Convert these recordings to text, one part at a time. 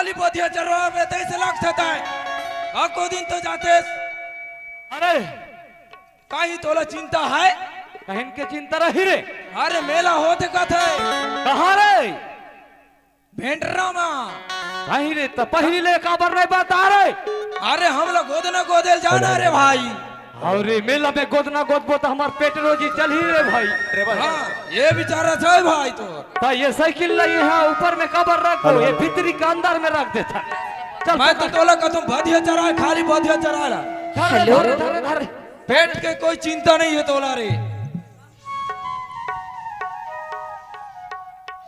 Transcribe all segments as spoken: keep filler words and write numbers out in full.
खाली बोधिया चरवा में तैसे लगथे तैं। अको दिन तो जातेस। अरे, काहीं तोला चिंता हे? कहिन के चिंता रही रे? अरे, मेला होथे कथे। कहाँ रे? भेंडरा मा। काहीं रे, त पहिली ले काबर नहीं बता रे? अरे, हमला गोदना गोदे ल जाना रे भाई। अउ रे, मेला में गोदना गोदबो त हमर पेट रोजी चलही रे भाई। हाँ, ये बिचारा हे भाई तोर। त ये साइकिल ल इहाँ ऊपर में काबर रखबो? ये भीतरी के अंदर में रख देथन। चल, मैं तो पकड़। तोला कथों बोधिया चरा, खाली बोधिया चरा ला। धर, धर, धर, धर। पेट के कोई चिंता नहीं हे तोला रे।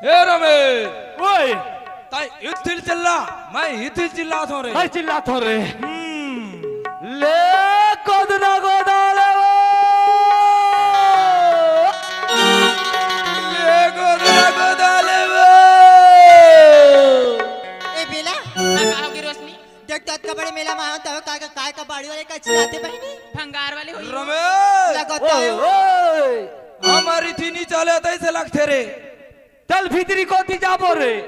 ए रमेश। ओए। तैं इत्थिल चिल्ला, मैं इत्थिल चिल्लाथों रे। मैं चिल्लाथों रे। हम्म। ले गोदना गोदा ले वो। ले गोदना गोदा ले वो। ए बेला। हाँ, का होगे रोशनी? देख तो अतका बड़े मेला में आए हन, तब काय का, काय कबाड़ी वाले का चिल्लाथे बहिनी? भंगार वाले होही। रमेश। लगत ओए, हे। ओए। हमर इत्ती नी चले तैसे लगथे रे। चल भीतरी कोती जाबो रे।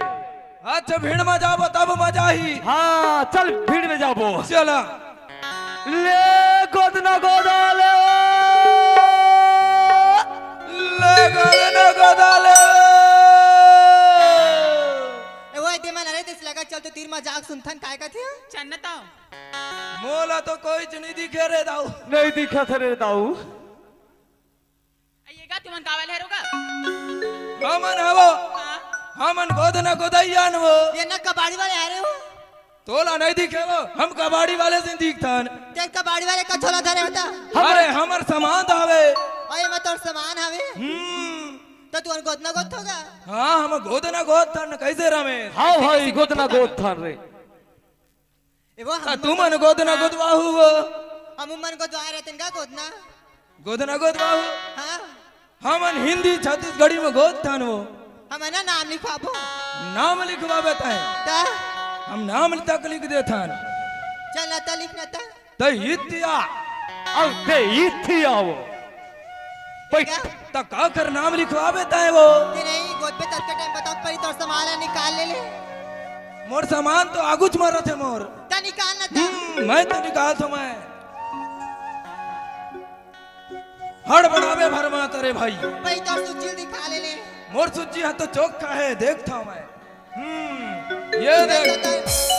अच्छा, भीड़ में जाबो तब मजा आही। हाँ, चल भीड़ में जाबो। चला। ले गोदना गोदा ले। ले गोदना गोदा ले। ए, वो दे मन, अरे, तैसे लगा चल तो तीर मजाक सुनथन काय कथे? चन्नता। मोला तो कोई च नहीं दिखे रे दाऊ। नहीं दिखथे रे दाऊ। ये का तुमन का वाले हरो का? हमन हवो। हाँ। हमन गोदना गोदइया न वो। ये ना कबाड़ी वाले हरे हो। तोला नहीं दिखे वो, हम कबाड़ी वाले से दिखथन। ते कबाड़ी वाले का झोला धरे होता। अरे, हमर सामान तो हवे। अरे, मैं तोर सामान हवे। हम्म। तो तुमन गोदना गोदथो का? हाँ, हम गोदना गोदथन, कैसे रमेश? हाँ भाई, गोदना गोदथन रे। ए वो त हमन तुमन गोदना हाँ। गोदवाहू वो। हमन गोदवा रहे तेन का गोदना। गोदना गोदवाहू। हाँ। हमन हिंदी छत्तीसगढ़ी में गोदथन वो। हमन ना नाम लिखवाबो। नाम लिखवाबे तैं। त? हम नाम तक लिख देथन। चल ना त लिख ना त। त इत्ती आ। अब ते इत्ती आ वो। बैठ। क्या? त काकर नाम लिखवाबे तैं वो? ते नहीं, गोदबे ततके टाइम बताओ, परी तोर सामान ला निकाल ले ले। मोर सामान तो आगुच म रथे मोर। त निकाल ना त। हम्म, मैं तो निकालथों मैं। हड़बड़ाबे भर मा करे भाई। परी तोर सूची ल दिखा ले ले। मोर सूची ह तो चोखा हे, देखथों मैं। हम्म, ये देख।